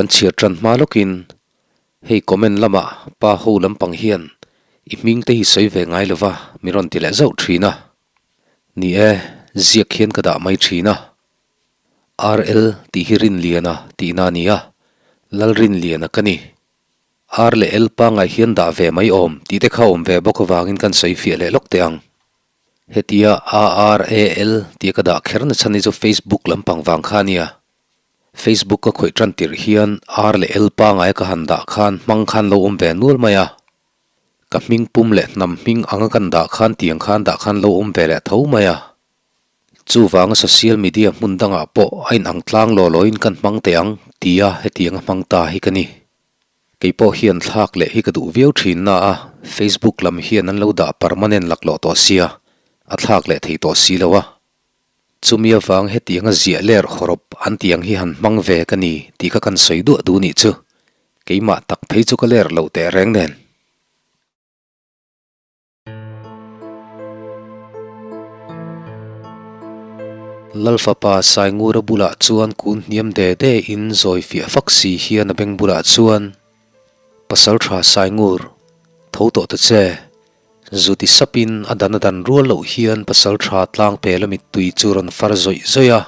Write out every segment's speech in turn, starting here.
Kan chhiar tan hma lawkin hei comment lamah pa ho lampang hian i hming te hi sawi ve ngai lova min rawn ti leh zauh thin a. Ni e, ziak hian ka dah mai thin a. RL tih hi Rinliana tihna a ni a, Lalrinliana ka ni. R leh L pangngai hian dah ve mai awm tih te kha awm ve bawk avangin kan sawi fiah leh lawk teh ang. Hetia A R A L tia ka dah kher na chhan hi chu Facebook lampang vang kha a nia. Facebook ka khawih tan tirh hian R leh L pangngai ka han dah khan hmang khan lo awm ve nual mai a. Ka hming pum leh hnam hming anga kan dah khan tiang khan dah khan lo awm ve leh tho mai a. Chuvanga social media hmun dangah pawh a inang tlang law lawin kan hmang teh ang tia hetiang a hmang ta hi ka ni. Kei pawh hian thlak leh hi ka duh viau thin na a, Facebook lam hian an lo dah permanent laklawh tawh sia, a thlak leh thei tawh si lo a. Chumi avang hetianga ziah ler hawrawp an tih ang hi han hmang ve ka ni tih kha kan sawi duah duh nih chu. Keimah tak phei chu ka ler loh teh reng nen. Lalfapa Saingura bulah chuan kun hniam de de in zawi fiah fak si hian a beng bulah chuan, Pasaltha Saingur, tho tawh ta che. Zu ti sapin a dan a dan rual loh hian pasaltha tlang pela mittui chu rawn far zawih zawih a.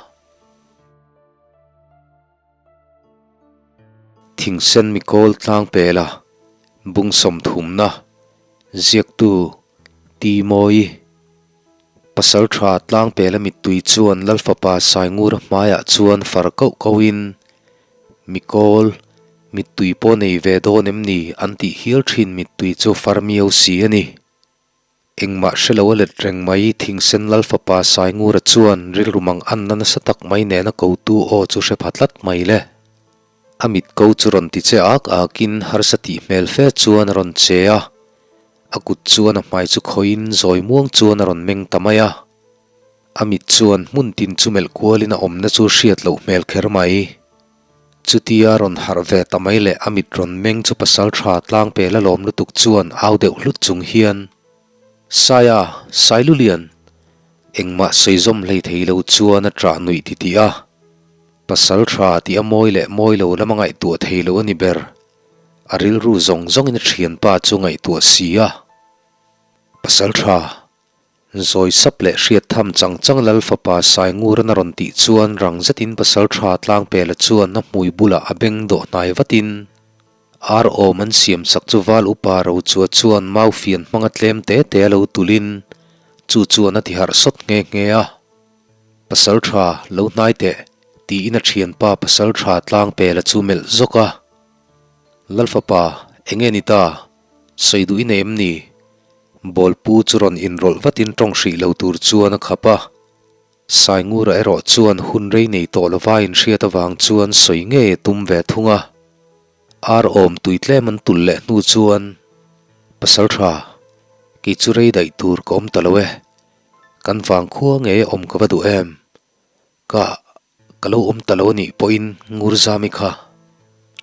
Thingsen mikawl tlang pela bung sawmthumna ziaktu Ti Mawi. Pasaltha tlang pela mittui chuan Lalfapa Saingura hmaiah chuan far kauh kauhin Mikawl, mittui pawh nei ve dawn em ni an tih hial thin mittui chu far miau si a ni. Engmah hre lo a let reng mai Thingsen Lalfapa Saingura chuan rilru mang anna nasa tak mai nena kotu aw chu hre pha tlat mai le. A mit ko chu rawn ti che ak akin harsa tih hmel fe chuan a rawn che a, a kut chuan a hmai chu khawiin zawi muang chuan a rawn meng ta mai a. A mit chuan hmun tin chu melh kualin a awmna chu hriat loh hmel kher mai. Chutia rawn harh ve ta mai leh a mit rawn meng chu pasal tha tlang pel a lawm lutuk chuan au deuh hlut chung hian, Saia, Sailulian! Engmah sawi zawm hlei thei lo chuan a ṭah nuih titih a. Pasal tha tih a mawi leh mawi lo lama ngaihtuah thei lo a ni ber. A rilru zawng zawngin a ṭhianpa chu ngaihtuah si a. Pasal tha. Zawi sap leh hriat tham chang chang Lal fapa Saingurana rawn tih chuan rang zetin pasal tha Tlangpela chuan a hmui bulah a beng dawh hnai vatin ar awm an siam sak chu val upa Rochua chuan mau fian hmanga tlem te te a lo tulin chu chuan a ti harh sawt nghe nghe a. Pasal tha lo hnai teh tiin a thianpa pasal tha Tlangpela chu melh zawk a. Lal fapa enge ni ta? Sawi duh i nei em ni? Bawlpu chu rawn inrawlh vatin tawng hrih lo tur chuan a khap a. Saingura erawh chuan hun rei nei tawh lova inhriat avang chuan sawi ngei a tum ve thung a. Ar awm tui tlem an tulh leh hnu chuan, Pasal tha, kei chu rei daih tur ka awm ta lo e. Kan vangkhua ngei a awm ka va duh em? Ka, ka lo awm ta lo a nih pawhin Ngurzami kha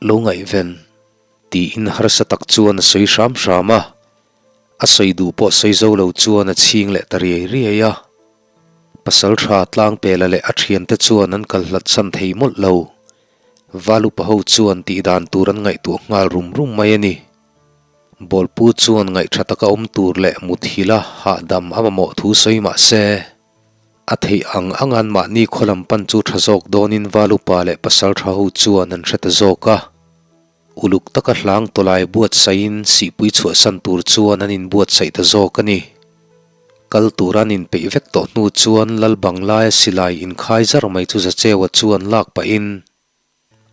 lo ngaihven tiin harsa tak chuan a sawi hram hram a, a sawi duh pawh sawi zo lo chuan a chhing leh ta riai riai a. Pasal tha Tlangpela leh a thiante chuan an kal hlat san thei mawlh lo. Valupa ho chuan tih dan tur an ngaihtuah nghal rum rum mai a ni. Bawlpu chuan ngaihṭha taka awm tur leh muthilha hahdam a mamawh thu sawi mah se, A theih ang ang an mahni khaw lam pan chu tha zawk dawnin Val upa leh pasal tha ho chuan an hre ta zawk a. Uluk taka hlang tawlai buatsaihin sihpui chhuahsan tur chuan an inbuatsaih ta zawk a ni. Kal tura an inpeih vek tawh hnu chuan Lal Banglaia silai inkhai zar mai chu Zacheua chuan lak pahin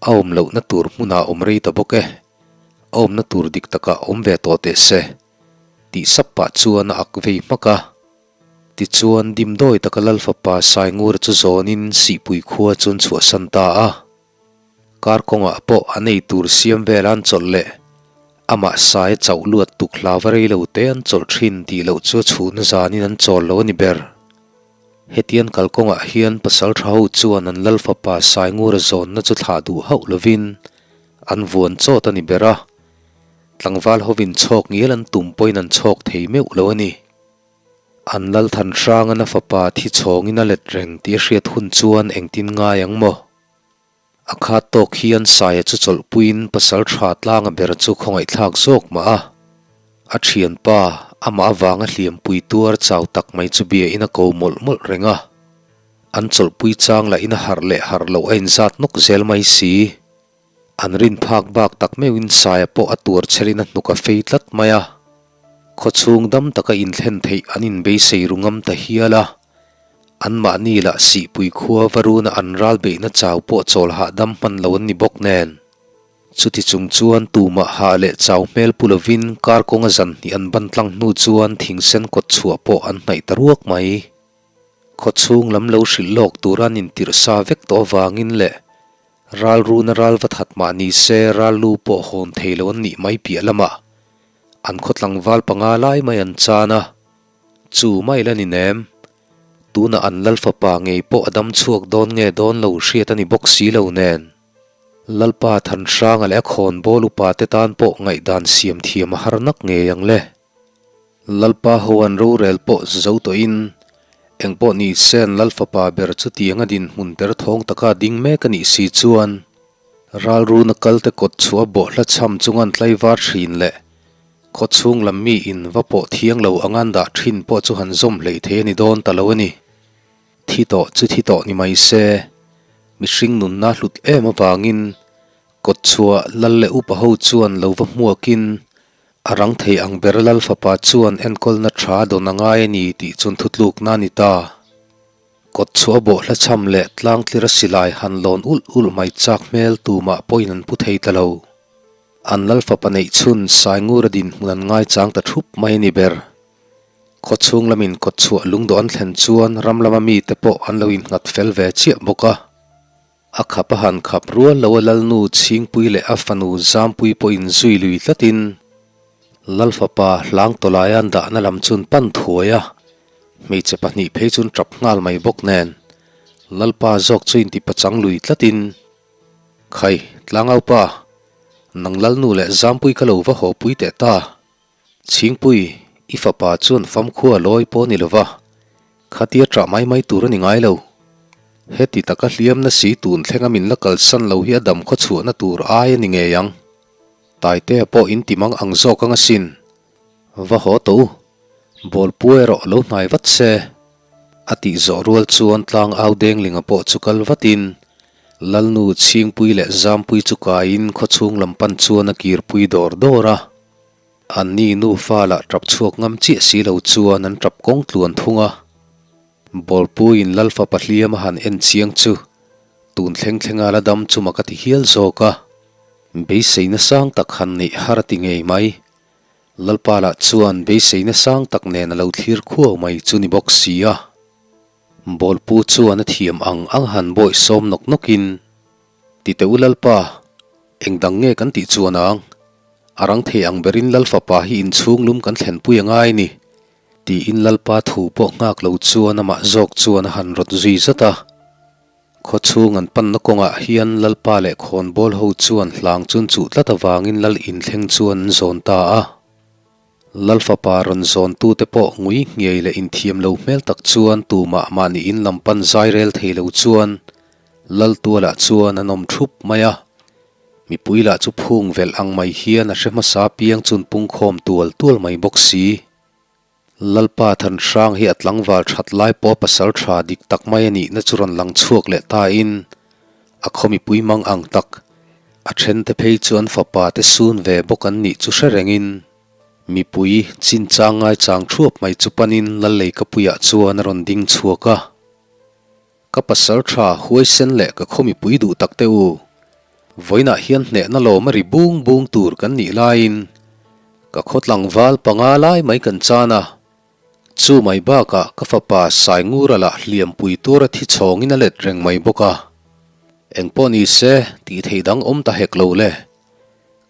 a awm lohna tur hmunah awm rei ta bawk e, a awmna tur dik takah awm ve tawh teh se, tih sap pah chuan a ak vei hmak a. Tichuan, dimdawi taka Lal fapa Saingura chu zawnin Sihpui khua chu an chhuahsan ta a. Kar kawngah pawh an ei tur siam vel an chawlh leh amah sai a chauh luat tuk hlauva rei lo te an chawlh thin tih loh chu a chhuhna zanin an chawl lo a ni ber. Hetian kalkawngah hian pasal tha ho chuan an Lal fapa Saingura zawnna chu thlah duh hauh lovin an vuan chawt a ni ber a. Tlangval hovin chhawk ngial an tum pawhin an chhawk thei meuh lo a ni. An lal than hrangin a fapa thi chhawngin a let reng tih a hriat hun chuan engtin ngai ang maw? A khat tawk hian Saia chu chawlhpuiin pasal tha tlanga ber chu khawngaihthlak zawk mah a. A thianpa, amah avanga hliampui tuar chau tak mai chu biain a ko mawlh mawlh reng a. An chawlhpui chang lahin a harh leh harh loh a inzat nawk zel mai si. An rin phak bak tak meuhin Saia pawh a tuar chhelin a hnuk a fei tlat mai a. Khawchhung dam taka inthlen theih an inbeisei ru ngam ta hial a. Anmahni lah Sihpui khua va runa an ral beihna chau pawh chawl hahdam hman lo an ni bawk nen. Chuti chung chuan tumah hah leh chau hmel pu lovin kar kawnga zan hnih an ban tlang hnu chuan thingsen kawt chhuah pawh an hnaih ta ruak mai. Khawchhung lam lo hrilh lawk tura an intirh sa vek tawh avangin leh ral runa ral va that mah ni se ral lu pawh hawn thei lo an nih mai piah lamah an khaw tlangval panga lai mai an chan a, chu mai la ni nem. Tunah an lal fapa ngei pawh a dam chhuak dawn nge dawn lo hriat a ni bawk si lo nen. Lalpa Thanhranga leh a khawnbawl upa te tan pawh ngaihdan siam thiam a har nak ngei ang le. Lalpa ho an rorel pawh zo tawhin engpawh ni se an lal fapa ber chutiang a dinhmun ber thawng taka ding mek a nih si chuan ralruna kalte kawt chhuah bawhhla chham chunga an tlaivar thin leh khawchhung lam mi in va pawh thiang lo anga an dah thin pawh chu han zawm hleih thei a ni dawn ta lo a ni. Thi tawh chu thi tawh ni mai se, mihring nunna hlut em avangin kawtchhuah lal leh upa ho chuan lo va hmuakin a rang thei ang ber lal fapa chuan enkawlna tha dawn a ngai a ni tih chuan thutlukna a ni ta. Kawtchhuah bawhhla chham leh tlangtlira silai han lawn ulh ulh mai chak hmel tumah pawhin an pu thei ta lo. An lal fapa neih chhun Saingura dinhmun an ngaichang ta thup mai a ni ber. Khawchhung lamin kawtchhuah lungdawh an thlen chuan ram lama mite pawh an lo innghat fel ve chiah bawk a. A khap a han khap rual lo a Lalnu Chhingpui leh a fanu Zampui pawh inzui lui tlatin Lalfapa hlang tawlaia an dahna lam chu an pan thuai a, hmeichhe pahnih phei chu an tap nghal mai bawk nen Lalpa zawk chu inti pachang lui tlatin Khai, Tlangaupa, nang Lalnu leh Zampui ka lo va haw pui teh ta. Chhingpui, i fapa chuan famkhua lawi pawh ni lova, khatia ṭah mai mai tur a ni ngai lo. Heti taka hliamna si tun thlenga min la kalsan lo hi a dam khaw chhuahna tur ai a ni ngei ang. Taitea pawh in ti mang ang zawk ang asin. Va haw tawh u, bawlpu erawh lo hnai vat se. A tih zawh rual chuan tlang au Denglinga pawh chu kal vatin Lalnu Chhingpui leh Zampui chu kaiin khawchhung lam pan chuan a kirpui dawr dawr a. Anni nufa lah tap chhuak ngam chiah si lo chuan an tap kawng tluan thung a. Bawlpuiin Lalfapa hliam a han en chiang chu tun thleng thlenga la dam chu mak a ti hial zawk a. Beiseina sang tak han neih har a ti ngei mai. Lalpa lah chuan beiseina sang tak nen a lo thlir khuau mai chu ni bawk si a. Bawlpu chuan a thiam ang ang han bawih sawm nawk nawkin, Ti teh u Lalpa, eng dang nge kan tih chuan ang? A rang thei ang berin Lal fapa hi inchhung lum kan thlenpui a ngai ni, tiin Lalpa thu pawh nghak lo chuan amah zawk chuan a han rawt zui zat a. Khawchhung an panna kawngah hian Lalpa leh khawnbawl ho chuan hlang chun chuh tlat avangin Lal inthleng chuan an zawn ta a. Lal fapa rawn zawntute pawh ngui nghiai leh inthiam lo hmel tak chuan tumah mahni in lam pan zai rel thei lo chuan Lal tualah chuan an awm thup mai a. Mipui lah chu phung velh ang mai hian a hre hmasa piang chun pungkhawm tual tual mai bawk si. Lalpa Thanhrang hi a tlangval that lai pawh pasal tha dik tak mai a nihna chu rawn lang chhuak leh ta in a khaw mipui mang ang tak a then te phei chu an fapa te sun ve bawk an nih chu hre reng in mipui chinchang ngaichang thuap mai chu pan in Lalleikapuiah chuan a rawn ding chhuak a. Ka pasal tha huaisen leh ka khaw mipui duh tak te u, vawiinah hian hnehna lawm a ri bung bung tur kan nih laiin ka khaw tlangval panga lai mai kan chan a, chu mai bakah ka fapa Saingura lah hliampui tura thi chhawngin a let reng mai bawk a. Engpawh ni se, tih theih dang awm ta hek lo le.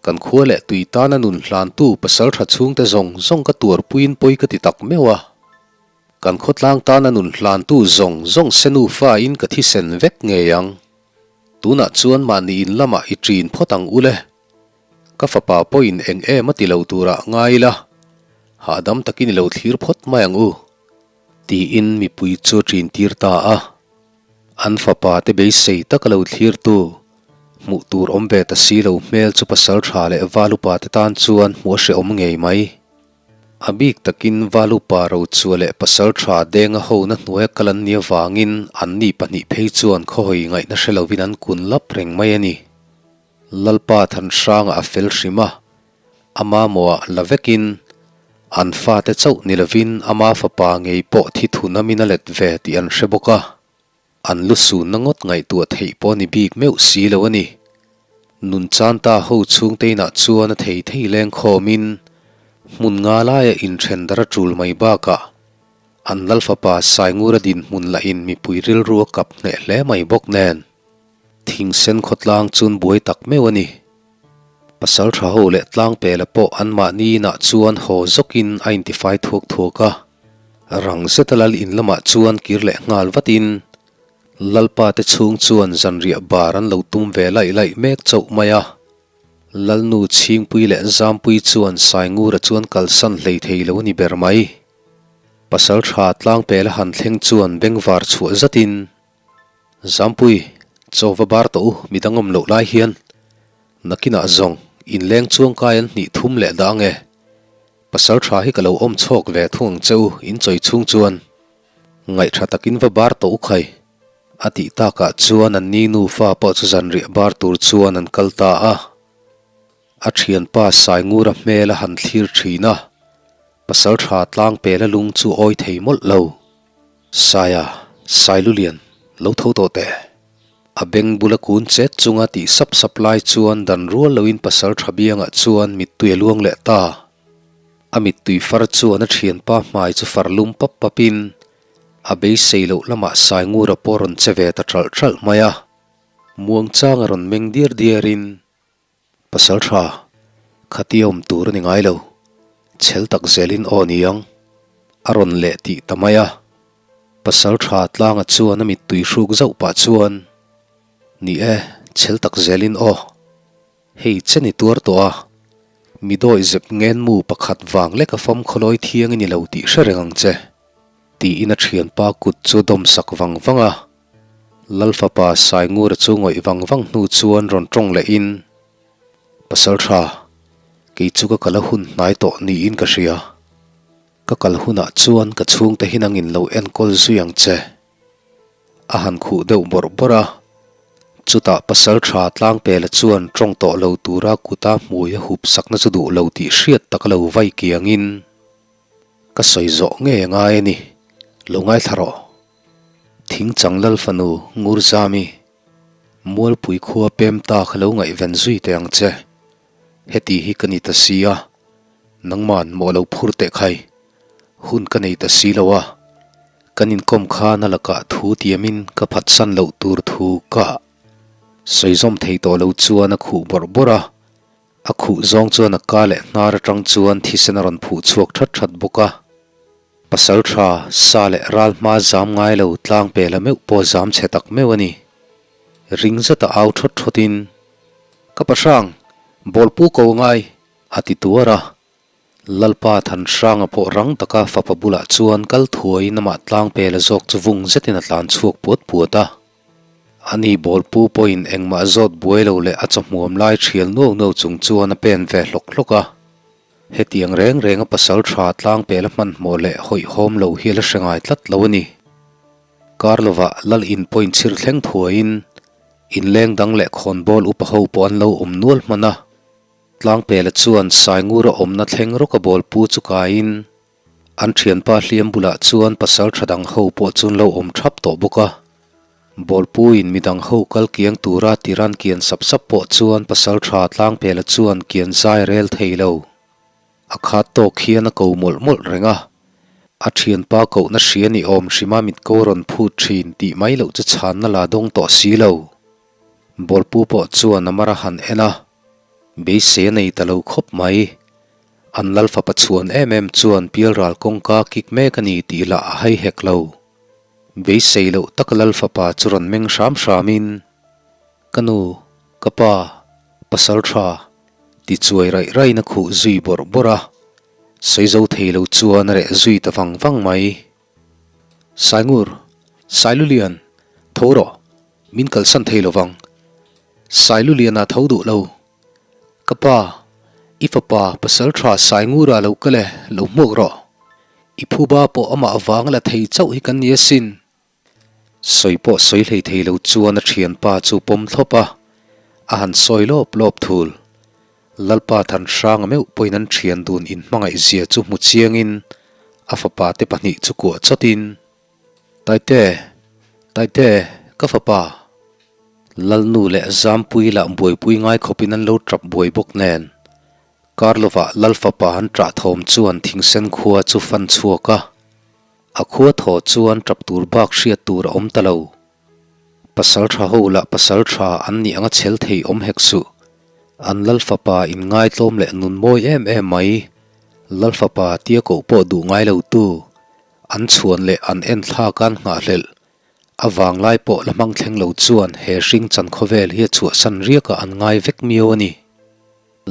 Kan khua leh tui tana nun hlantu pasal tha chhungte zawng zawng ka tuarpuiin pawi ka ti tak meuh a. Kan khawtlang tana nun hlantu zawng zawng se nufa in ka thisen vek ngei ang. Tunah chuan mahni in lamah i ṭin phawt ang ule. Ka fapa pawhin eng em a ti lo turah ngai ila, hahdam takin i lo thlir phawt mai ang u, tiin mipui chu a ṭin tir ta a. An fapa te beisei taka lo thlirtu. Hmuh tur awm ve ta si lo hmel chu pasal tha leh val upa te tan chuan hmuh a hrehawm ngei mai. A bik takin val upa Rochua leh pasal tha Denga hona hnuaia kal an nih avangin anni pahnih phei chuan khawhawi ngaihna hre lovin an kun lap reng mai a ni. Lalpa Thanhranga a fel hrim a, ama mawhah la vekin an fate chauh ni lovin ama fapa ngei pawh thi thunamin a let ve tih an hre bawk a. An lu sunna ngawt ngaihtuah theih pawh a ni bik meuh si lo a ni. Nun chanta ho chhungte inah chuan a thei thei leng khawmin hmun nga laia inthen dar a tul mai bakah an Lalfapa Saingura dinhmun lahin mipui rilru a kap hneh hle mai bawk nen thingsen khawtlang chun buai tak meuh a ni. Pasal tha ho leh tlangpela pawh anmahni inah chuan haw zawkin a intifai thuak thuak a. Rang zeta lal in lamah chuan kir leh nghal vatin Lalpa te chhung chuan zanriah bar an lo tum ve laih laih mek chauh mai a. Lalnu Chhingpui leh Zampui chuan Saingura chuan kalsan hlei thei lo a ni ber mai. Pasal tha tlangpela han thleng chuan bengvar chhuah zatin, Zampui, chaw va bar tawh u, midang awm loh lai hian nakinah zawng inleng chuangkai an hnih thum leh dah ange. Pasal tha hi ka lo awm chhawk ve thung ang che u, in chawi chhung chuan ngaih tha takin va bar tawh u khai. A tih takah chuan an ni nufa pawh chu zanriah bar tur chuan an kal ta a. A thianpa Saingura hmel a han thlir thin a, pasal tha tlangpela lung chu awi thei mawlh lo. Saia, Sailulian, lo tho tawh teh. A beng bula kun chet chunga tih sap sap lai chuan dan rual loin pasal tha biangah chuan mittui a luang leh ta. A mittui far chuan a thianpa hmai chu far lum pap papin a beisei loh lamah Saingura pawh rawn che ve ta ṭalh ṭalh mai a. Muangchang a rawn meng diar diarin. Pasal tha, khati awm tur a ni ngai lo, chhel tak zelin aw ni ang, a rawn leh tih ta mai a. Pasal tha tlanga chuan a mittui hruk zauh pah chuan, Ni e, chhel tak zelin aw, hei che ni tuar tawh a, mi dawi zep ngen mu pakhat vang lek a fam khawlawi thiang i ni lo tih hre reng ang che, tiin a thianpa kut chu dawm sak vang vang a. Lalfapa Saingura chu ngawih vang vang hnu chuan rawn tawng lehin, Pasal tha, kei chu ka kal a hun hnai tawh niin ka hria. Ka kal hunah chuan ka chhungte hi nangin lo enkawl zui ang che. A han khuh deuh bawrh bawrh a. Chutah Pasal tha Tlangpela chuan tawng tawh lo tura kuta hmui a hup sakna chu duh lo tih hriat tak a lo vai kiangin, Ka sawi zawh ngei a ngai a ni, lo ngaithla rawh. Thingchang Lal fanu Ngurzami, Mualpui khua pem ta kha lo ngaihven zui teh ang che. Heti hi ka ni ta si a, nangman mawh lo phur teh khai. Hun ka nei ta si lo a, kan inkawm khan a lakah thu tiamin ka phatsan loh tur thu ka sawi zawm thei tawh lo chuan a khuh bawrh bawrh a, a khuh zawng chuan a ka leh hnar atang chuan thisen a rawn phuh chhuak that that bawk a. Pasal tha, sa leh ral hma zam ngai lo tlang pela meuh pawh zam chhe tak meuh a ni. Ring zeta au thawt thawtin, Ka pahrang, bawlpu ko ngai, a ti tuar a. Lalpa Thanhranga pawh rang taka fapa bulah chuan kal thuaiin amah tlang pela zawk chu vung zetin a tlan chhuak puat puat a. Ani bawlpu pawhin engmah zawt buai lo leh a chawhmuam lai thial nuau nuau chung chuan a pen ve hlawk hlawk a. Hetiang reng renga pasal tha tlangpela hmanhmawh leh hawihhawm lo hi a la hre ngai tlat lo a ni. Kar lovah lal in pawhin chhir thleng thuaiin inleng dang leh khawnbawl upa ho pawh an lo awm nual hman a. Tlangpela chuan Saingura awmna thleng rawka bawlpu chu kaiin an thianpa hliam bulah chuan pasal tha dang ho pawh chu an lo awm thap tawh bawk a. Bawlpuiin midang ho kal kiang tura tiran kian sap sap pawh chuan pasal tha Tlangpela chuan kian zai rel thei lo. A khat tawk hian a ko mawlh mawlh reng a. A thianpa kohna hria ni awm hrima mitko rawn phut thin tih mai loh chu chhanna la dawng tawh si lo. Bawlpu pawh chuan a mar a han en a, beisei a nei ta lo khawp mai. An lal fapa chhuan em em chuan pialral kawngka kik mek a ni tih lah a hai hek lo. Beisei loh tak Lal fapa chu rawn meng hram hramin, Ka nu, ka pa, pasal tha, ti chuai raih raihin a khuh zui bawrh bawrh a, sawi zo thei lo chuan a reh zui ta vang vang mai. Saingur, Sailulian, tho rawh, min kalsan thei lo vang. Sailuliana tho duh lo. Ka pa, i fapa pasal tha Saingura lo kal e, lo hmuak rawh. I phuba pawh amah avanga la thei chauh hi kan ni asin. Sawi pawh sawi hlei thei lo chuan a thianpa chu pawm thlawp a, a han sawi lawp lawp thul. Lalpa Thanhranga meuh pawhin an thian dun inhmangaih zia chu hmu chiangin a fapa te pahnih chu kuah chawtin, Taite! Taite! Ka fapa! Lalnu leh Zampui lah buaipui ngai khawpin an lo tap buai bawk nen, kar lovah Lal fapa an ṭah thawm chuan thingsen khua chu fan chhuak a. A khua thaw chuan tap tur bak hriat tur a awm ta lo. Pasal tha ho lah pasal tha an nih anga chhel thei awm hek suh. An Lal fapa inngaitlawm leh nun mawi em em mai. Lal fapa tia koh pawh duh ngai lo tu. An chhuan leh an en thlak an nghahhlelh. A vanglai pawh la hmang thleng lo chuan he hring chan khawvel hi a chhuahsan riakah an ngai vek miau a ni.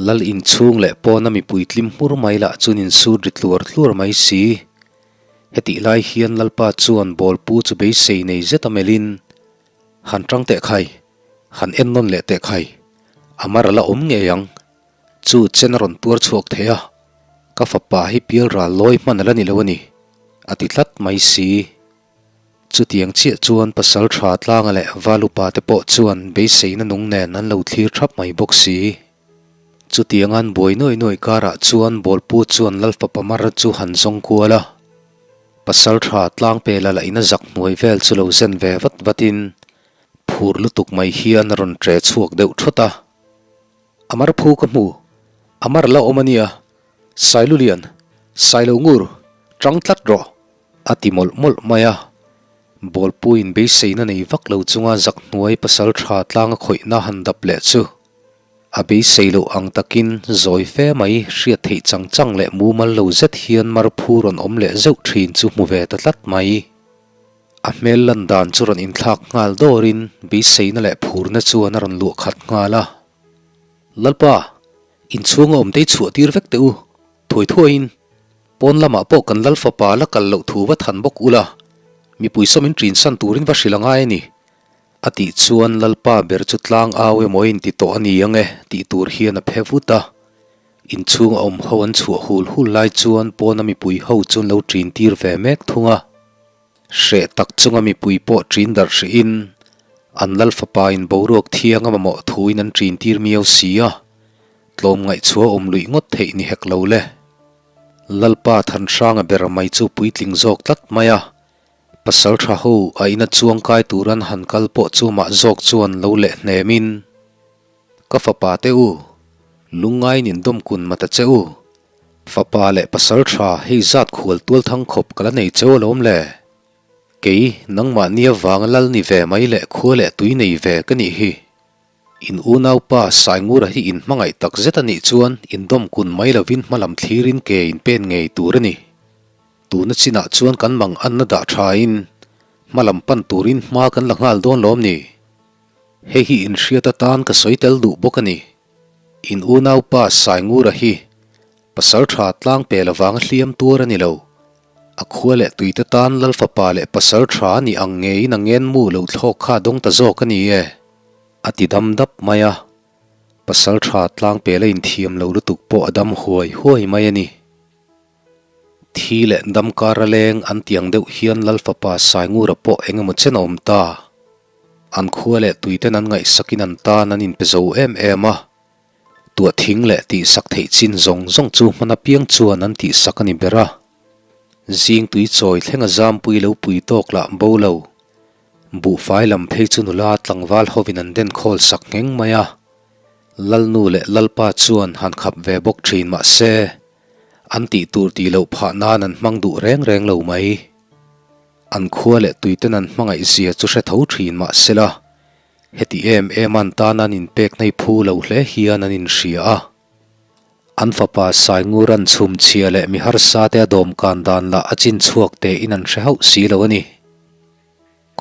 Lal inchhung leh pawna mipui tlim hmur mai lah chuan insut ri tluar tluar mai si. Hetih lai hian Lalpa chuan bawlpu chu beisei nei zet a melhin, Han tang teh khai, han en nawn leh teh khai, a mar a la awm ngei ang. Chu chen a rawn tuar chhuak thei a, ka fapa hi pial ral lawi hman a la ni lo a ni, a ti tlat mai si. Chutiang chiah chuan pasal tha tlanga leh val upa te pawh chuan beiseina nung nen an lo thlir thap mai bawk si. Chutiang an buai nuai nuai karah chuan Bawlpu chuan Lalfapa mar chu han zawng kual a. Pasal tha tlang pela lah in a zak hnuai vel chu lo zen ve vat vatin phur lutuk mai hian a rawn tre chhuak deuh thawt a. A mar phu ka hmu, a mar la awm a nia, Sailulian, Sailongur, tang tlat rawh! A ti mawlh mawlh mai a. Bawlpuiin beiseina nei vak lo chunga zak hnuai pasal tha tlanga khawihna han dap leh chu a beisei loh ang takin zawi fe mai hriat theih chang chang leh mumal lo zet hian marphu rawn awm leh zeuh thin chu hmu ve ta tlat mai. A hmel lan dan chu rawn inthlak nghal dawrin beiseina leh phurna chuan a rawn luah khat nghal a. Lalpa, inchhunga awmtei chhuah tir vek teh u, thuai thuaiin. Pawn lamah pawh kan Lal fapa la kal loh thu va than bawk ula, mipui sawmin ṭin san turin va hrilh a ngai a ni. A tih chuan Lalpa ber chu tlang au emaw a inti tawh a ni ang e tih tur hian a phe vut a. Inchhung a awm ho an chhuah hul hul lai chuan pawna mipui ho chu an lo ṭin tir ve mek thung a. Hreh tak chunga mipui pawh ṭin darh hrihin an Lal fapa in boruak thiang a mamawh thuin an ṭin tir miau si a, tlawmngaih chhuah awm luih ngawt theih ni hek lo le. Lalpa Thanhranga ber mai chu puitling zawk tlat mai a, pasal tha ho a ina chuang kai tur an han kal pawh chu mah zawk chuan lo leh hnemin, Ka fapa te u, lungngaiin in dawmkun ma ta che u, fapa leh pasal tha hei zat khual tual thang khawp ka la nei cheu alawm le. Kei nangmahni avanga lal ni ve mai leh khua leh tui nei ve ka nih hi. In unaupa Saingura hi in hmangaih tak zet a nih chuan indawm kun mai lovin hmalam thlirin ke in pen ngei tur a ni. Tuna chinah chuan kan mang anna dah thain hmalam pan turin hma kan la nghal dawn lawm ni. Hei hi in hriat atan ka sawi tel duh bawk a ni. In unaupa Saingura hi pasal tha tlang pel avanga hliam tuar a ni lo. A khua leh tuite tan Lal fapa leh pasal tha a nih ang ngeiin a ngenmu lo thlawk kha dawng ta zawk a ni e. A ti dam dap mai a, pasal tha tlang pel a inthiam lo lutuk pawh a dam huai huai mai a ni. Thi leh dam kar a leng an ti ang deuh hian Lal fapa Saingura pawh eng emaw chen a awm ta. An khua leh tuiten an ngaihsakin an tan an inpe zo em em a, tuah thing leh tihsak theih chin zawng zawng chu hman apiang chuan an tihsak a ni ber a. Zing tui chawi thlenga zampui lo pui tawk lah bo lo. Buhfai lam phei chu nula tlangval hovin an den khawl sak ngheng mai a, Lalnu leh Lalpa chuan han khap ve bawk thin mah se, an tih tur tih loh phah nan an hmang duh reng reng lo mai. An khua leh tuiten an hmangaih zia chu hre tho thin mah sela, heti em em an tan an inpek hnei phu lo hle hian an inhria a. An fapa Sainguran chhumchhia leh mi harsa te a dawmkan dan lah a chin chhuak tein an hre hauh si lo a ni.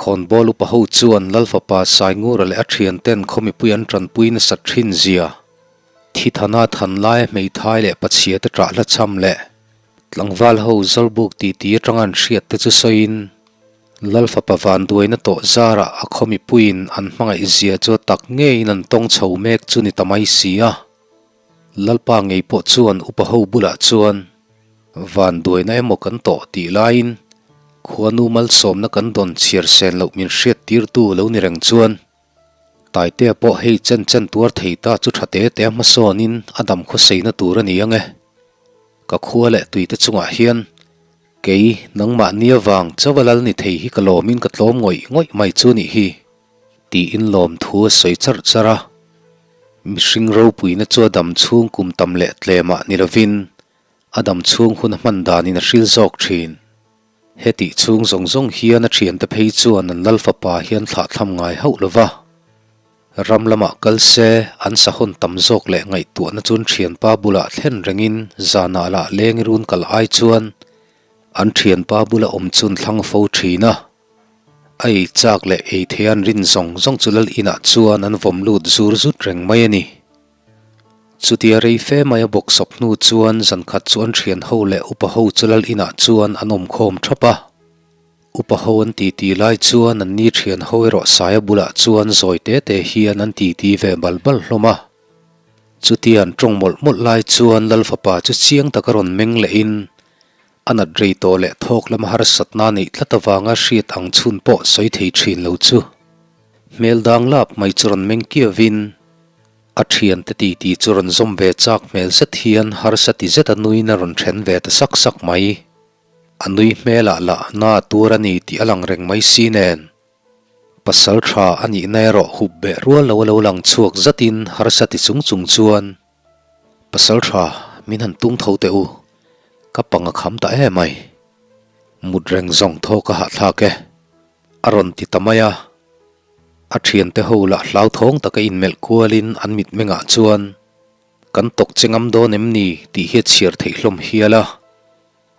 Khawnbawl upa ho chuan Lal fapa Saingura leh a thian ten khaw mipui an tanpui nasat thin zia, thi thana than laia hmeithai leh pachhia te ṭah hla cham leh tlangval ho zawlbuk titi atanga an hriat te chu sawiin. Lal fapa vanduaina tawh zarah a khaw mipuiin an hmangaih zia chu a tak ngeiin an tawng chho mek chu ni ta mai si a. Lalpa ngei pawh chuan upa ho bulah chuan vanduaina emaw kan tawh tih laiin khuanu malsawmna kan dawn chhiar sen loh min hriat tirtu lo ni reng chuan Taitea pawh hei chen chen tuar thei ta chu tha te te a hmasawnin a dam khawseina tur a ni ang e. Ka khua leh tuite chungah hian kei nangmahni avang chauh a lal ni thei hi ka lawmin ka tlawm ngawih ngawih mai chu nih hi. Tiin lawmthu a sawi charh charh a. Mihring ropuina chu a dam chhung kum tam leh tlemah ni lovin a dam chhung hun a hman danin a hril zawk thin. Hetih chhung zawng zawng hian a thiante phei chuan an lal fapa hian thlahthlam ngai hauh lo va. Ram lamah kal se an sahawn tam zawk leh ngaihtuahna chuan thianpa bulah thlen rengin zanah lah leng i run kal ai chuan an thianpa bula awm chu an thlang fo thin a. A ei chak leh ei thei an rin zawng zawng chu lal inah chuan an vawm lut zur zut reng mai a ni. Chutia rei fe mai a bawk sawp hnu chuan zan khat chu an thian ho leh upa ho chu lal inah chuan an awm khawm thap a. Upa ho an titi lai chuan an ni thian ho erawh saia bulah chuan zawi te te hian an titi ve bal bal hlawm a. Chutia an tawng mawlh mawlh lai chuan lal fapa chu chiang taka rawn meng lehin A nat rei tawh leh thawk lama harsatna neih tlat avanga hriat ang chhun pawh sawi thei thin lo chu. Hmel dang lap mai chu rawn meng kiavin a thiante titi chu rawn zawm ve chak hmel zet hian harsa ti zet a nuin a rawn then ve ta sak sak mai. A nui hmelah lah na a tur a ni tih a lang reng mai si nen. Pasal tha a nihna erawh hup beh rual lo a lo lang chhuak zatin harsa ti chung chung chuan Pasal tha, min han tung tho teh u, ka pang a kham ta em ai. Mut reng zawng thaw ka hahthlak e, a rawn ti ta mai a. A thiante ho lah hlauthawng taka inmelh kualin an mitmengah chuan, Kan tawk che ngam dawn em ni? tih hi a chhiar theih hlawm hial a.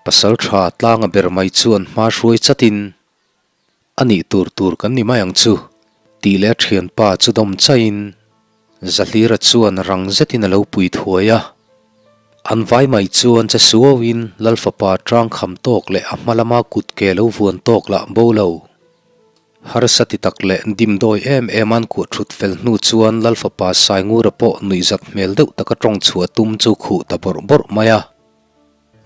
Pasal tha tlanga ber mai chuan hma hruai chatin, A nih tur tur kan ni mai ang chu, tih leh a thianpa chu dawm chaihin Zahlira chuan rang zetin a lo pui thuai a. An vai mai chuan che suauin Lal fapa tang kham tawk leh a hma lama kut ke lo vuan tawk lah bo lo. Harsa ti tak leh dimdawi em em an kuah thut fel hnu chuan Lal fapa Saingura pawh nuihzat hmel deuh taka tawng chhuah tum chu khuh ta bawrh bawrh mai a.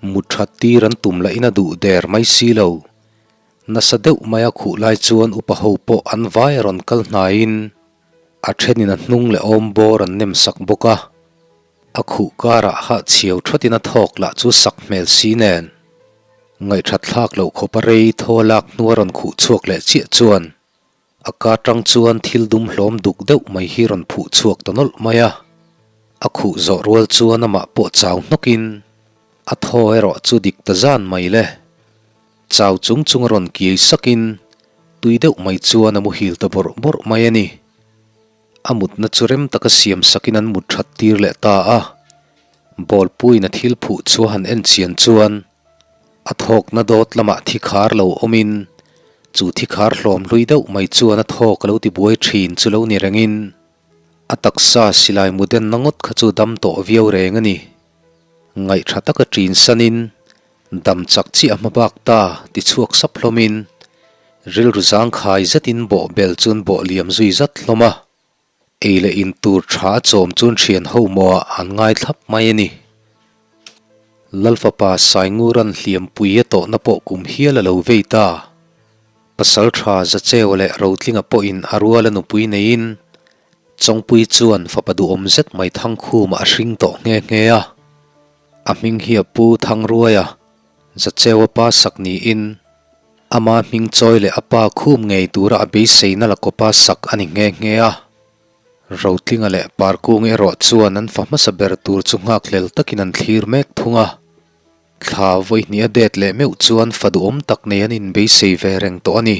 Mut that tir an tum lahin a duh der mai si lo. Nasa deuh maia khuh lai chuan upa ho pawh an vai a rawn kal hnaiin a thenin a hnung leh awm bawr an nem sak bawk a. A khuh karah hah chhiau thatin a thawk lah chu sak hmel si nen ngaihthat thlak loh khawpa rei thaw lak hnua rawn khuh chhuak leh chiah chuan A ka tang chuan thil dum hlawm duk deuh mai hi rawn phuh chhuak ta nawlh mai a. A khuh zawh rual chuan amah pawh chau hnawkin a thaw erawh chu dik ta zan mai le. Chau chung chung a rawn kiai sakin tui deuh mai chuan a muhil ta bawrh bawrh mai a ni. A mutna chu rem taka siam sakin an mut that tir leh ta a. Bawlpuiin a thil phuh chu a han en chian chuan A thawkna dawt lamah thi khar lo awmin chu thi khar hlawm hlui deuh mai chuan a thawk a lo ti buai thin chu lo ni rengin a taksa silai mu denna ngawt kha chu dam tawh viau reng a ni. Ngaihṭha taka ṭin sanin dam chak chiah a hma bak ta ti chhuak sap hlawmin rilru zangkhai zetin bawhbel chuan bawh liam zui zat hlawm a. Ei leh in tur tha a chawm chuan thian ho mawhah an ngai thlap mai a ni. Lal fapa Sainguran hliampui a tawhna pawh kum hial a lo vei ta. Pasal tha Zacheu leh Rotlinga pawhin a ruala nupui neiin Chawngpui chuan fapa duhawm zet mai Thangkhumah a hring tawh nghe nghe a. A hming hi a pu Thangruaia Zacheua pa sak niin Ama hming chawi leh a pa khum ngei tura a beiseina la kawpa sak a ni nghe nghe a. Rotlinga leh Parkung erawh chuan an fa hmasa ber tur chu nghakhlel takin an thlir mek thung a. Thla vawihnih a det leh meuh chuan fa duhawm tak nei an inbeisei ve reng tawh a ni.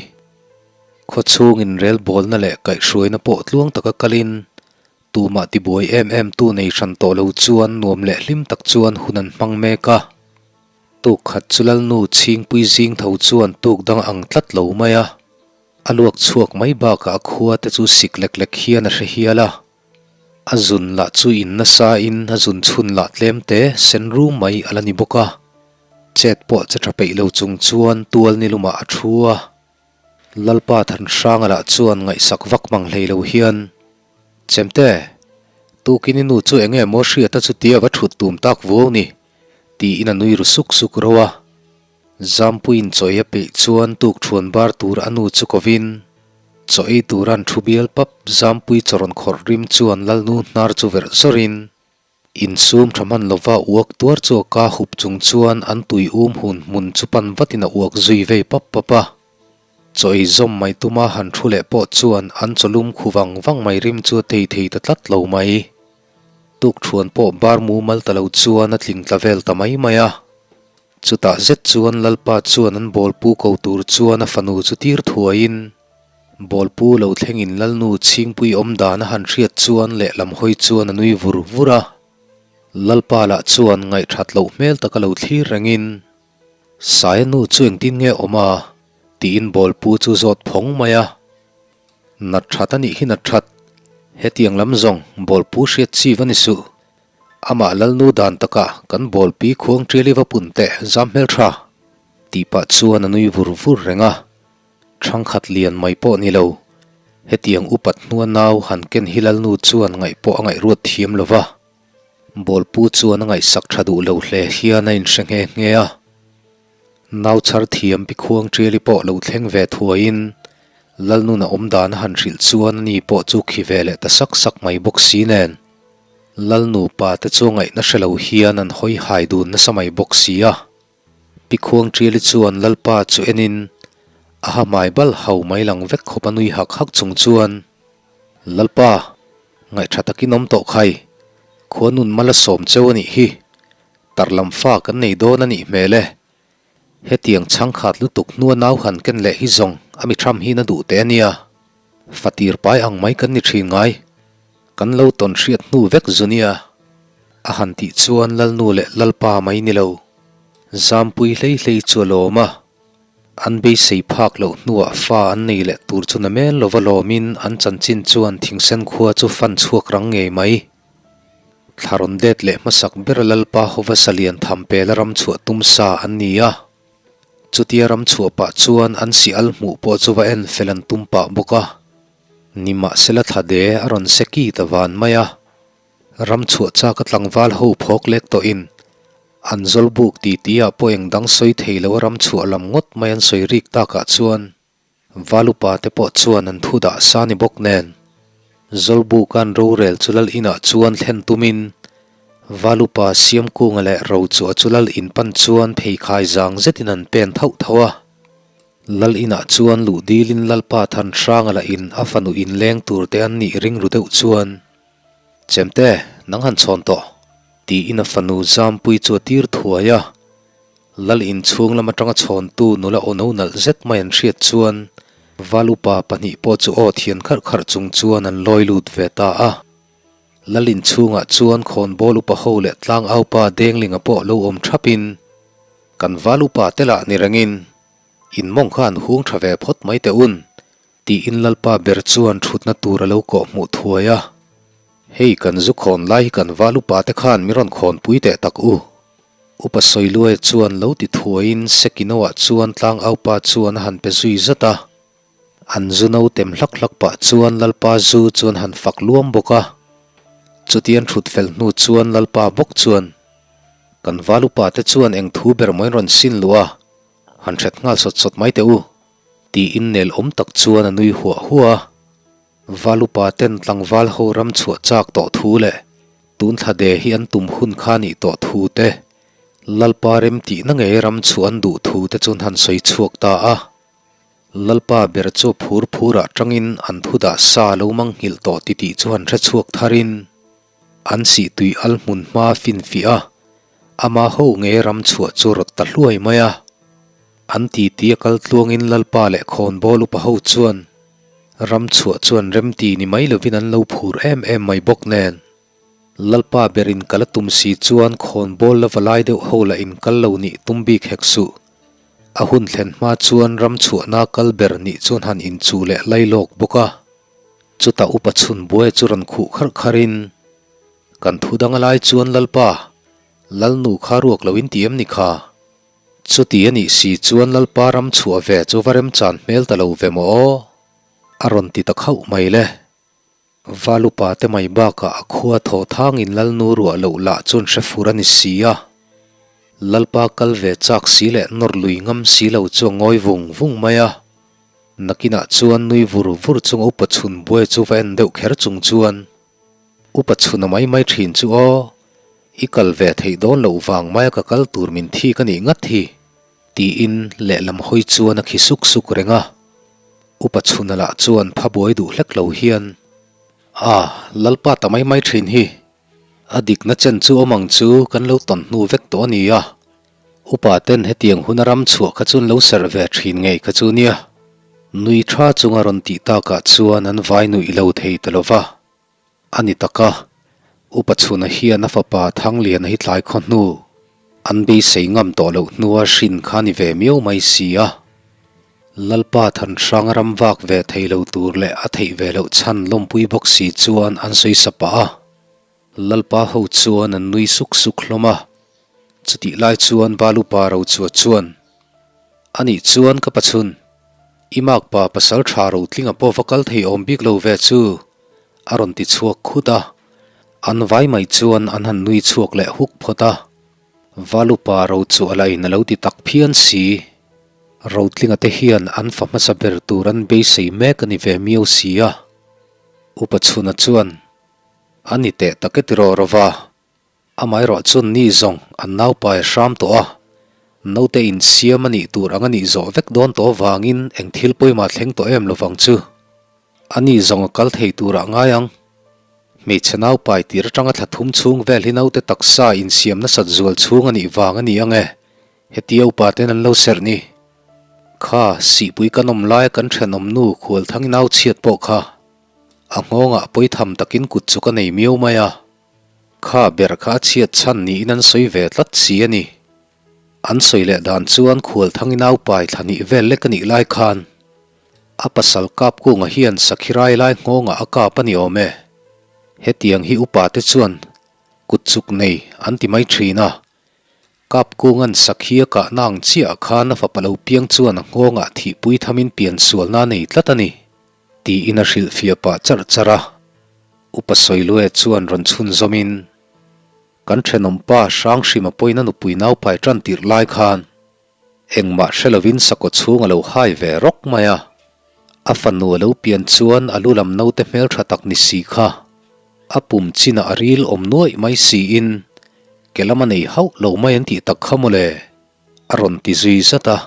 Khawchhung inrelbawlna leh kaihhruaina pawh tluang taka kalin tumah tibuai em em tu nei hran tawh lo chuan nuam leh hlim tak chuan hun an hmang mek a. Tuk khat chu Lalnu Chhingpui zing tho chuan tuk dang ang tlat lo mai a, a luak chhuak mai bakah a khua te chu sik lek lek hian a hre hial a. A zun lah chu in nasa in a zun chhun lah tlem te sen rum mai a la ni bawk a. Chet pawh che tha peih lo chung chuan tual ni lumah a thu a. Lalpa Thanhranga lah chuan ngaihsak vak mang hlei lo hian, Chemte, tukin i nu chu enge maw hriata chutia va thut tum tak vuau ni? tiin a nui ru suk suk rauh a. Zampuiin chaw ei a peih chuan tuk thuan bar tur a nu chu kovin, chaw ei tura an thu bial pap Zampui chaw rawn khawrh rim chuan Lalnu hnar chu verh zawrin, Insum tha hman lova uak tuar chu a ka hup chung chuan an tui um hun hmun chu pan vatin a uak zui vei pap pap a. Chaw ei zawm mai tuma han thu leh pawh chuan an chaw lum khu vang vang mai rim chu a tei thei ta tlat lo mai. Tukthuan pawh bar mumal ta lo chuan a tling tla vel ta mai mai a. Chutah zet chuan Lalpa chuan an bawlpu ko tur chuan a fanu chu tir thuaiin Bawlpu lo thlengin Lalnu chhingpui awm dan a han hriat chuan lehlam hawi chuan a nui vur vur a. Lalpa lah chuan ngaihthat loh hmel taka lo thlir rengin, Saia nu chu engtin nge awm a? tiin Bawlpu chu zawt phawng mai a. Nat that a nih hi nat that, hetiang lam zawng Bawlpu hriat chi va ni suh. Amah Lalnu dan takah kan Bawlpi khuang tial i va pun teh zam hmel tha, tih pah chuan a nui vur vur reng a. Thangkhat lian mai pawh ni lo, hetiang upat hnua nau han ken hi Lalnu chuan ngaih pawh a ngaihruat thiam lo va. Bawlpu chuan a ngaihsak tha duh lo hle hian a inhre nghe nghe a. Nau chhar thiam pi khuang tiali pawh lo thleng ve thuaiin Lalnuna awm dan a han hrilh chuan ani pawh chu khi ve leh ta sak sak mai bawk si nen. Lalnu pa te chu ngaihna hre lo hian an hawi hai dun nasa mai bawk si a. Pi Khuangṭiali chuan Lalpa chu enin a ha hmai bal hau mai lang vek khawp a nui hak hak chung chuan, Lalpa, ngaihṭha takin awm tawh khai, khua nun mal a sawm cheu a nih hi, tar lam fa kan nei dawn a nih hmel e. Hetiang chhangkhat lutuk hnua nau han ken leh hi zawng a mi ṭham hi na duh teh a nia, fatir pai ang mai kan ni ṭhin ngai. Kan lo tawn hriat hnu vek zu nia, a han tih chuan Lalnu leh Lalpa mai ni lo, Zampui hlei hlei chu a lawm a. An beisei phak loh hnuah fa an nei leh tur chu na mel lova lawmin an chanchin chuan thingsen khua chu fan chhuak rang ngei mai. Thla rawn det leh hmasak bera Lalpa hova salian tham pela ram chhuah tum sa an ni a. Chutia ram chhuah pah chuan an si al hmuh pawh chu va en fel an tum pah bawk a. Nimahsela thla de a rawn se ki ta van mai a, ram chhuah chak a tlangval ho phawk lek tawhin an zawl buk ti ti ah pawh eng dang sawi thei lo a ram chhuah lam ngawt mai an sawi rik takah chuan Valupa te pawh chuan an thu dah sa ni bawk nen Zawlbuk an rorel chu lal inah chuan thlen tumin Valupa Siamkunga leh Rochua chu lal in pan chuan pheikhai zang zetin an pen thauh thauh a. Lal inah chuan luh dilin Lalpa Thanhranga lah in a fanu inleng tur te an nih ring ru deuh chuan, Chemte, nang han chhawn tawh, tiin a fanu Zampui chu a tir thuai a. Lal inchhung lam atanga chhawntu nula aw no nalh zet mai an hriat chuan Val upa pahnih pawh chu aw thian kharh kharh chung chuan an lawi lut ve ta a. Lal inchhungah chuan khawnbawl upa ho leh tlangaupa Denglinga pawh lo awm thapin, Kan val upa te lah ni rengin, In mawng kha an hung tha ve phawt mai teh un, tiin Lalpa ber chuan thutna tur a lo kawh hmuh thuai a. Hei kan zu khawn lai hi kan val upa te khan min rawn khawnpui teh tak u. Upa Sawiluaia chuan lo ti thuaiin Sekinoah chuan tlangaupa chuan a han pe zui zat a. An zu no tem hlak hlak pah chuan Lalpa zu chu an han fak luam bawk a. Chutian thut fel hnu chuan Lalpa bawk chuan, Kan val upa te chuan eng thu ber maw in rawn sin luh a, han hret nghal sawt sawt mai teh u, tiin nel awm tak chuan a nui huah huah a. Val upa ten tlangval ho ram chhuah chak tawh thu leh tun thla de hi an tum hun kha nih tawh thu te, Lalpa rem tihna ngei ram chhuah an duh thu te chu an han sawi chhuak ta a. Lalpa ber chu phur phurah tangin an thu dah sa lo mang nghilh tawh titih chu han hre chhuak tharin an sih tui al hmun hma finfiah a, ama ho nge ram chhuah chu rawt ta hluai mai a. An titi a kal tluangin Lalpa leh khawnbawl upa ho chuan ram chhuah chuan remti ni mai lovin an lo phur em em mai bawk nen. Lalpa berin kal a tum si chuan khawnbawl la va lai deuh ho lah in kal lo nih tum bik hek suh. A hun thlen hma chuan ram chhuahna kal ber nih chuan han inchuh leh lai lawk bawk a. Chutah upa chhun buai chu rawn khuh kharh kharhin, Kan thu dang a lai chuan Lalpa, Lalnu kha ruak lo in ti em ni kha? Chuti a nih si chuan Lalpa ram chhuah ve chu va remchan hmel ta lo ve maw aw? A rawn ti ta khauh mai le. Valupa te mai bakah a khua thaw thangin Lalnu ruah loh lah chuan hre fur a ni si a. Lalpa kal ve chak si leh nawr lui ngam si lo chu a ngawi vung vung mai a. Nakinah chuan nui vur vur chunga upa chhun buai chu va en deuh kher chung chuan upa chhun a mai mai thin chu aw, i kal ve theih dawn loh vang maia ka kal tur min thik a nih ngat hi, tiin lehlam hawi chuan a khi suk suk reng a. Upa chhuna lah chuan pha buai duh hlek lo hian, A, Lalpa ta mai mai thin hi, a dikna chen chu awm ang chu kan lo tawn hnu vek tawh a ni a, upa ten hetiang huna ram chhuah kha chu an lo serh ve thin ngei kha chu nia. Nui tha chunga rawn tih takah chuan an vai nuih lo thei ta lo va. A ni tak a, Upa Chhuna hian a fapa Thangliana hi tlai khaw hnu an beisei ngam tawh loh hnua hrin kha a ni ve miau mai si a. Lalpa Thanhranga ram vak ve thei lo tur leh a theih ve loh chhan lawmpui bawk si chuan an sawi sa pah a. Lalpa ho chuan an nui suk suk hlawm a. Chutih lai chuan Balupa Rochua chuan, A nih chuan ka pachhun, i makpa pasal tha Rotlinga pawh va kal thei awm bik lo ve chu, a rawn ti chhuak khut a. An vai mai chuan an han nui chhuak leh huk phawt a. Valupa Rochua lah in a lo ti tak phian si. Rotlinga te hian an fa hmasa ber tur an beisei mek a ni ve miau si a. Upa Chhuna chuan, A ni teh tak e tiraw Rova, Amaherawh chuan ni zawng an naupai a hram tawh a, naute insiam a nih tur ang a nih zawh vek dawn tawh avangin eng thil pawimah thleng tawh em lovang chu. A ni zawng a kal thei turah ngai ang. Hmeichhe naupai tir atanga thla thum chhung vel hi naute taksa insiam nasat zual chhung a nih vang a ni ang e, hetia upa ten an lo serh ni. Kha, sihpui kan awm laia kan thenawm nu Khualthangi nau chhiat pawh kha a nghawngah pawitham takin kut chu ka nei miau mai a. Kha ber kha a chhiat chhan niin an sawi ve tlat si a ni. An sawi leh dan chuan Khualthangi naupai thla hnih vel lek a nih lai khan a pasal kap kunga hian sakhi rai lai nghawngah a kap a ni awm e. Hetiang hi upa te chuan kut chuk nei an ti mai thin a. Kap kunga'n sakhi a kahna ang chiah khan a fapa lo piang chuan a nghawngah thihpui thamin piansualna a nei tlat a ni. Tiin a hrilhfiah pah charh charh a. Upa Sawilue chuan rawn chhunzawmin, Kan thenawmpa Hranghrima pawhin a nupui naupai tan tirh lai khan engmah hre lovin sakawt chhung a lo hai ve rawk mai a. A fanu a lo pian chuan a lu lam naute hmeltha tak ni si kha a pum chinah a ril awm nuaih mai siin ke lam a nei hauh lo mai an tih tak kha mawle, a rawn ti zui zat a.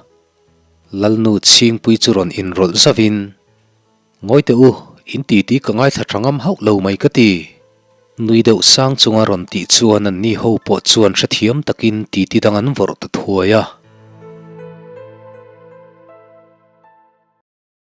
Lalnu Chhingpui chu rawn inrawlh zauhin, Ngawi teh u, in titi ka ngaithla tha ngam hauh lo mai ka ti. Nui deuh sang chunga rawn tih chuan anni ho pawh chuan hrethiam takin titi dang an vawrh ta thuai a.